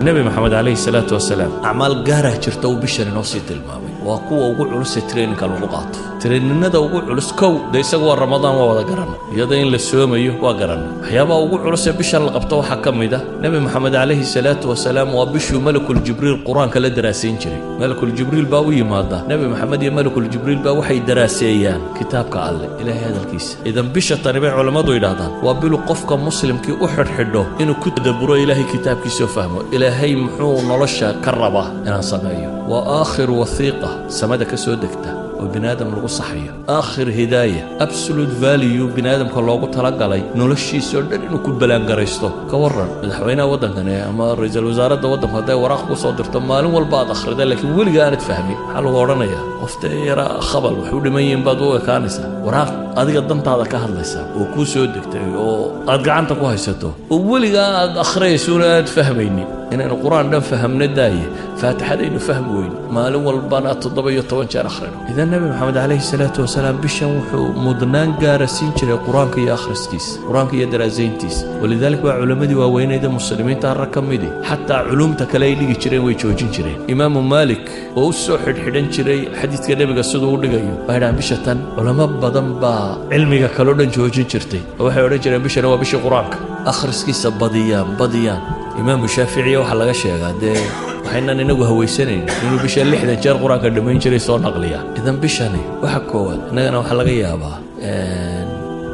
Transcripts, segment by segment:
Nebi Maxamed calayhi salaatu wasalaam acmaal gaaraa jirta uu bishan inoo sii tilmaamay. Waa kuwa ugu culus ee training-ka lagu qaato, training-nada ugu culus. Kow, dee isagu waa Ramadaan, waa wada garanay. Iyada in la soomayo waa garanay. Waxyaabaha ugu culus ee bishan la qabto waxaa ka mid ah, Nebi Maxamed calayhi salaatu wasalaam waa bishuu Malakul Jibriil Qur-aanka la daraasayn jiray. Malakul Jibriil baa u yimaada Nebi Maxamed, iyo Malakul Jibriil baa waxay daraaseeyaan kitaabka Alle, Ilaahay hadalkiisa. Idan bisha tani bay culammadu yidhaahdaan waa bilu qofka muslimkii u xidhxidho inuu ku tadabburo Ilaahay kitaabkiisoo fahmo Ilaahay muxuu nolosha ka rabaa inaan sameeyo. Waa aakhir wathiiqa samada ka soo degta oo bini aadam lagu saxayo, aakhir hidaaya, absolute value bini aadamka loogu talagalay noloshiisoo dhan inuu ku balaangaraysto. Ka warran madaxweynaha waddankani ama ra-iisul wasaaradda waddanku hadday waraaq ku soo dirto, maalin walba aad akhrida, laakiin weliga aanad fahmin? Maxaa lagu odhanayaa? Qoftee yara khabal wax u dhiman yihiin baad u ekaanaysaa. Waraaq adiga dantaada ka hadlaysa oo kuu soo degtay oo aad gacanta ku haysato oo weligaa aad akhriyaysuuna aad fahmaynin. Inaynu Qur-aan dhan fahamno daaye, Faatixadaynu fahmi weyn, maalin walbana 17 jeer akhrino. Idan Nebi Maxamed calayhi salaatu wasalaam bishan wuxuu mudnaan gaara siin jiray Qur-aanka iyo akhriskiisa, Qur-aanka iyo daraasayntiisa. Walidalik baa culammadii waaweynayda muslimiinta rag ka midi xataa culumta kale ay dhigi jireen way joojin jireen. Imaamu Maalik oo u soo xidhxidhan jiray xadiidka nebiga siduu u dhigayo baa yidhahaan, bisha tan culamo badan baa cilmiga kaleo dhan joojin jirtay oo waxay odhan jireen bishana waa bishii Qur-aanka, akhriskiisa badiyaan badiyaan. Imaamu Shaaficiya waxaa laga sheegaa, dee waxaynan inagu hawaysanayn, inuu bisha 60 jeer Qur-aanka dhammayn jiray soo naqliya. Idan bishani waxa koowaad, innagana waxaa laga yaabaa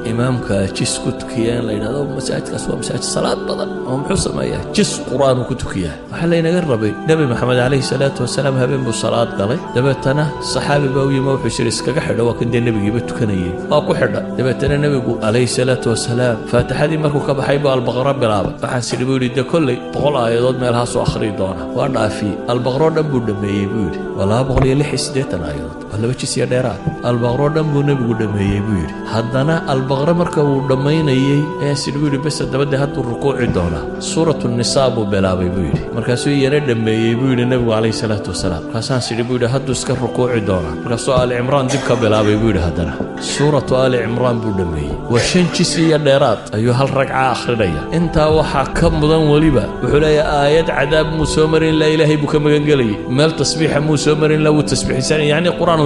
imaamka jis ku tukiya in la yidhahdo masaajidkaas waa masaajid salaad badan, oo muxuu sameeyaa? Jis Qur-aan uu ku tukiyaa. Waxaa laynaga rabay, Nebi Maxamed calayhi salaatu wasalaam habeen buu salaad galay. Dabeetana saxaabi baa u yimi, wuxuu yidhi iskaga xidho, waa kan dee nebigiiba tukanayay, waa ku xidha. Dabeetana nebigu calayhi salaatu wasalaam Faatixadii markuu ka baxay buu Albaqro bilaabay. Waxaan sidhi buu yidhi, dee kolley 100 aayadood meelahaasuu akhriyi doona. Waa dhaafiyey, Albaqro dhan buu dhameeyey buu yidhi. Waa 286 aayadood, waa 2 jis iyo dheeraad. Albaqro dhan buu nebigu dhameeyey buu yidhi. Haddana Albaqro marka uu dhammaynayey ayaa sidhi buu yidhi, bes dabadee hadduu rukuuci doonaa, Suuratu Nisaa buu bilaabay buu yidhi. Markaasuu iyana dhameeyey buu yidhi nebigu calayhi salaatu wasalaam. Markaasaan sidhi buu yidhi, hadduu iska rukuuci doonaa. Markaasuu Aali Cimraan dib ka bilaabay buu yidhi. Haddana Suuratu Aali Cimraan buu dhameeyey. Waa 5 jis iyo dheeraad ayuu hal ragca akhrinaya. Intaa waxaa ka mudan weliba, wuxuu leeyahay, aayad cadaab muu soo marin ilaa Ilaahay buu ka magangelayay, meel tasbiixa muu soo marin ilaa wuu tasbiixsanay. Yacni Qur-aan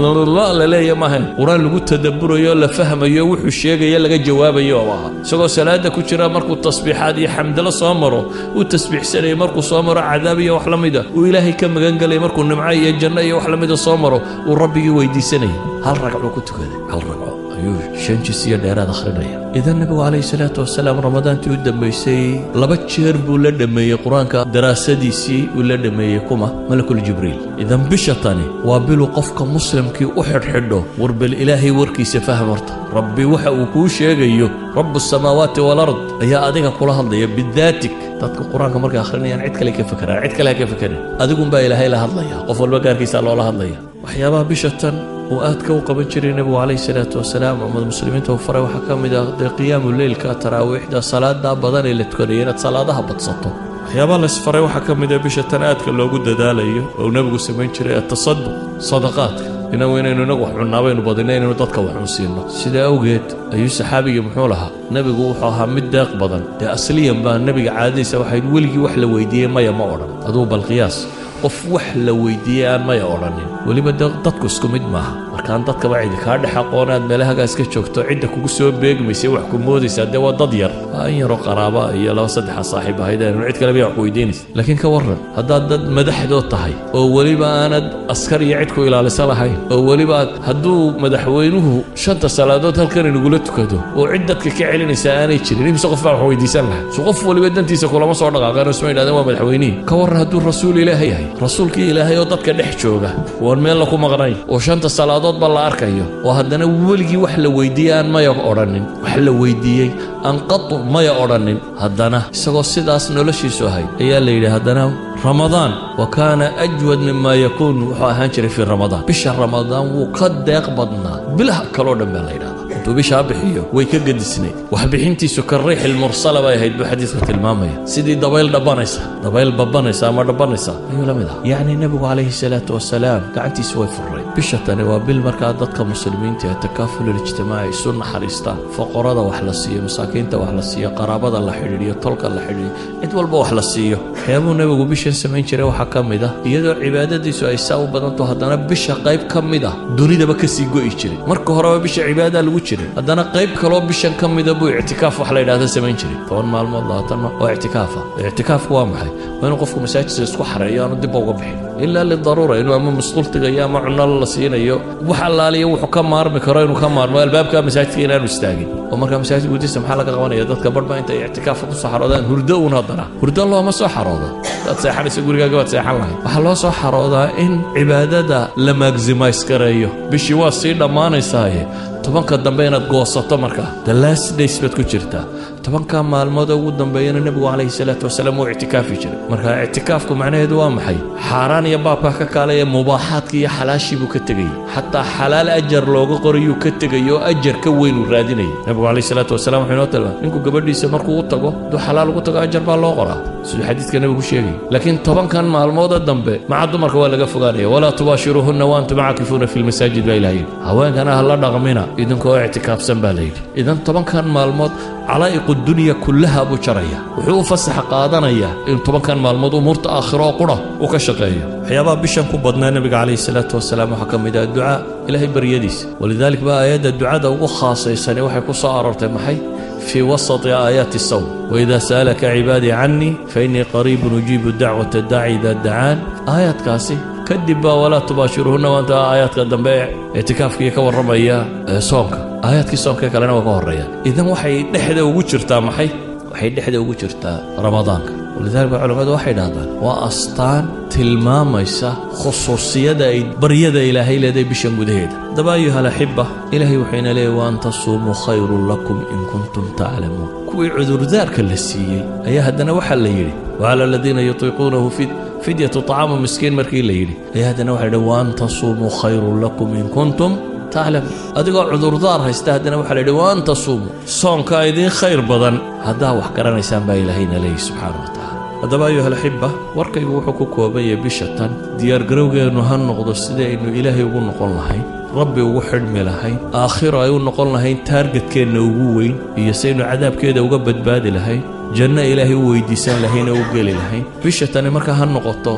la leeya maahayn, Qur-aan lagu tadabburayo, la fahmayo, wuxuu sheegaya laga jawaabayo oo ahaa. Isagoo salaada ku jira markuu tasbiixaad iyo xamdalo soo maro uu tasbiixsanayay, markuu soo maro cadaab iyo wax la mida uu Ilaahay ka magangelay, markuu nimco iyo janno iyo wax la mida soo maro uu Rabbigii weydiisanayay. Hal ragcuu ku tukaday, hal ragco ayuu 5 jis iyo dheeraad akhrinaya. Idan nebigu calayhi salaatu wasalaam Ramadaantii u dambaysay 2 jeer buu la dhammeeyey Qur-aanka daraasadiisii, uu la dhammeeyey kuma Malakul Jibriil. Idan bisha tani waa bilu qofka muslimkii u xidhxidho, warbel Ilaahay warkiisa faham horta. Rabbi waxa uu kuu sheegayo, rabu samaawaati walard ayaa adiga kula hadlaya bidaatik. Dadka Qur-aanka markay akhrinayaan cid kale ka fekeraan, cid kale ha ka fekerin, adigunbaa Ilaahay la hadlaya, qof walba gaarkiisaa loola hadlaya. Waxyaabaha bisha tan uu aadka u qaban jiray nebigu calayhi salaatu wasalaam, ummad muslimiinta uu faray, waxaa ka mid ah dee qiyaamu leylka, taraawiixda, salaada badan ee la tukanaya, inaad salaadaha badsato. Waxyaabaha la isfaray waxaa ka mid ah bisha tan aadka loogu dadaalayo oo uu nebigu samayn jiray, atasaduq, sadaqaadka. Inagu inaynu inagu wax cunnaa baynu badinay, inaynu dadka wax cunsiinno. Sidaa awgeed ayuu saxaabigii muxuu lahaa? Nebigu wuxuu ahaa mid deeq badan. Dee asliyan baa nebiga caadadiisa waxayd weligii wax la weydiiyey maya ma odhan. Aduu bal qiyaas qof wax la weydiiyey aan maya odhanin. Weliba de dadku isku mid maaha. Markaan dadkaba cidi kaa dhex aqoonaad meelahagaas ka joogto, cidda kugu soo beegmaysa wax ku moodaysaa dee waa dad yar, waa in yaroo qaraaba iyo laba saddexa saaxiib ahayd, aanu cid kale biyaa wax ku weydiinaysa. Laakiin ka warran haddaad dad madaxdood tahay oo weliba aanad askar iyo cid ku ilaalisa lahayn, oo weliba hadduu madaxweynuhu shanta salaadood halkan inagula tukado oo cid dadka ka celinaysa aanay jirin, imise qof baa wax weydiisan lahaa? So qof waliba dantiisa kulama soo dhaqaaqeen, isma yidhahdeen waa madaxweynihii. Ka warran hadduu rasuul Ilaahay yahay, rasuulkii Ilaahay oo dadka dhex jooga oon meelna ku maqnayn, oo shanta salaadoodba la arkayo, oo haddana weligii wax la weydiiyey aan maya odhanin, wax la weydiiyey aan qatu maya odhanin, haddana isagoo sidaas noloshiisu ahayd ayaa la yidhi haddana Ramadaan wa kaana ajwad mima yakuun, wuxuu ahaan jiray fii Ramadaan, bisha Ramadaan wuu ka deeq badnaa bilaha kaloo dhan baa la yidhahdaa. Intuu bishaa bixiyo way ka gedisnayd waxbixintiisu. كالريح المرسلة bay ahayd buu xadiidku tilmaamaya, sidii dabayl dhabanaysa, dabayl babanaysa ama dhabanaysa ayuu la mid ah. Yacni nebigu calayhi salaatu wasalaam gacantiisu way furrayd. Bisha tani waa bil markaa dadka muslimiinta ee تكافل الاجتماعي isu naxariistaan, foqorada wax la siiyo, masaakiinta wax la siiyo, qaraabada la xidhiidhiyo, tolka la xidhiidhiyo, cid walba wax la siiyo. Waxyaabuu nebigu bishan samayn jiray waxaa ka mid ah, iyadoo cibaadadiisu ay saa u badanto, haddana bisha qayb ka mid ah dunidaba kasii go'i jiray. Marka horeba bisha cibaadadaa lagu jiray, haddana qayb kaloo bishan ka mida buu ictikaaf wax la yidhahda samayn jiray, 10 maalmood, 20 oo ictikaafa. Ictikaafku waa maxay? Waa inuu qofku masaajidka isku xareeyo, aanu dibba uga bixin ilaa لضرورة, inuu ama musqul tegayo ama cuno la siinayo, wax allaaliya wuxuu ka maarmi karo inuu ka maarmo, albaabka masaajidka inaanu istaagin. Oo markaa masaajid gudihiisa maxaa laga qabanaya? Dadka barhba intay ictikaafka ku soo xaroodaan hurdo uun. Haddana hurdo looma soo xaroodo. Hadaad seexanayso gurigaaga waad seexan lahayd. Waxaa loo soo xaroodaa in cibaadada la maximize gareeyo. Bishii waa sii dhammaanaysaaye, 10-ka dambe inaad goosato. Markaa the last days baad ku jirtaa. 10-ka maalmood ugu dambeeyana nebigu calayhi salaatu wasalaam wuu ictikaafi jiray. Marka ictikaafku macnaheedu waa maxay? Xaaraan iyo baabka ka kaalaya, mubaaxaadkii iyo xalaashii buu ka tegayey. Xataa xalaal ajar looga qorayuu ka tegay oo ajar ka weyn uu raadinayay. Nebigu calayhi salaatu wasalaam wuxuu inoo tilmaamay, ninku gabadhiisa markuu u tago, hadduu xalaal ugu tago, ajar baa loo qoraa, siduu xadiidka nebigu sheegay. Laakiin 10-kan maalmooda dambe maca dumarka waa laga fogaanaya. ولا تباشروهن وأنتم عاكفون في المساجد baa ilaha yidhi. Haweenkana ha la dhaqmina idinkoo ictikaafsan baa la yidhi. Idan 10-kan maalmood علائق الدنيا كلها buu jaraya. Wuxuu u fasax qaadanayaa in 10-kan maalmood umuurta aakhiro oo qura uu ka shaqeeyo. Waxyaabaha bishan ku badnaa nebiga calayhi salaatu wasalaam waxaa ka mid ah ducaa, ilaahay baryadiisa. ولذلك baa aayadda ducada ugu khaasaysani waxay ku soo aroortay maxay? في وسط آيات الصوم. وإذا سألك عبادي عني فإني قريب أجيب دعوة الداع إذا دعان. Aayaadkaasi kadib baa ولا تباشروهن وأنتم, aayaadka dambe ictikaafkii ka warramaya soonka, aayaadkii soonka kalena waa ka horreeyaan. Idan waxay dhexda ugu jirtaa maxay? Waxay dhexda ugu jirtaa ramadaanka. ولذلك ba culamadu waxay dhahdaan waa astaan tilmaamaysa khusuusiyada ay baryada ilaahay leedahay bishan gudaheeda. Haddaba أيها الأحبة, ilaahay wuxuu ina leeyahy: وأن تصوموا خير لكم إن كنتم تعلمون. Kuwii cudurdaarka la siiyey ayaa haddana waxaa la yidhi: وعلى الذين يطيقونه فدية طعام مسكين. Markii la yidhi ayaa haddana waxa la yidhi: وأن تصوموا خير لكم إن كنتم تعلمون. Adigoo cudurdaar haysta haddana waxaa la yidhi: وأن تصوموا, soonkaa idiin khayr badan haddaa wax garanaysaan, baa ilaahayna leeyahy subxaana wa tacaala. Haddaba أيها الأحبة, warkaygu wuxuu ku kooban yahay bisha tan diyaargarowgeennu ha noqdo sidii aynu ilaahay ugu noqon lahayn, rabbi ugu xidhmi lahayn, aakhiro ay u noqon lahayn targetkeenna ugu weyn, iyo saynu cadaabkeeda uga badbaadi lahayn, janno ilaahay u weydiisan lahayn oo u geli lahayn. Bisha tani markaa ha noqoto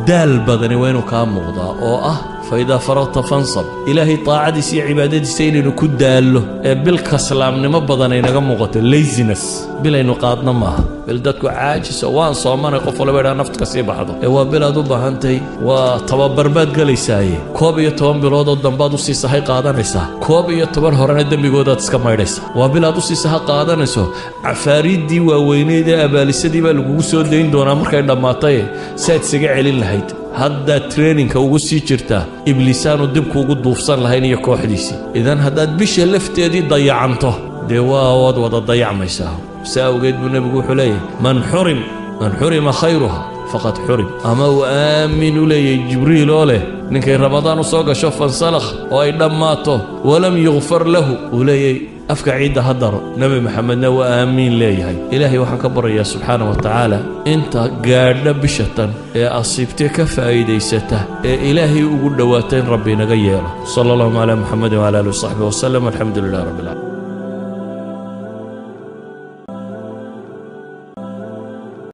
daal badani waa inuu kaa muuqdaa, oo ah فإذا فرغت فانصب. Ilaahay taacadiisa iyo cibaadadiisa inaynu ku daallo ee bil kaslaamnimo badan ay naga muuqato, laziness bilaynu qaadno maaha. Bil dadku caajiso, waan soomanay, qof walba idhaa naftu ka sii baxdo, ee waa bil aad u baahantay. Waa tababar baad gelaysaaye, 11 biloodoo dambaad usii sahay qaadanaysaa, 11 horena dembigoodaad iska maydhaysaa. Waa bil aad usii saha qaadanayso. Cafaariiddii waaweyneyd ee abaalisadii baa lagugu soo dayn doonaa markay dhammaataye, si aad isaga celin lahayd haddaad trainingka ugu sii jirtaa, ibliisaanu dibkuugu duufsan lahayn iyo kooxdiisii. Idan haddaad bisha lafteedii dayacanto, dee waa waad wada dayacmaysaa. Si awgeed buu nebigu wuxuu leeyahay: من حرم من حرم خيرها فقد حرم. Ama uu aamin u leeyahay Jibriil oo leh ninkay Ramadaan u soo gasho فانسلخ oo ay dhammaato ولم يغفر له, uu leeyahay afka ciidda ha daro. Nebi Maxamedna waa aamiin leeyahay. Ilaahay waxaan ka baryayaa subxaana wa tacaala inta gaadha bisha tan ee asiibtee ka faa'iidaysata ee ilaahay ugu dhowaata in rabbi inaga yeelo. صلى اللهم على محمد وعلى آله وصحبه وسلم. الحمد لله رب العالمين.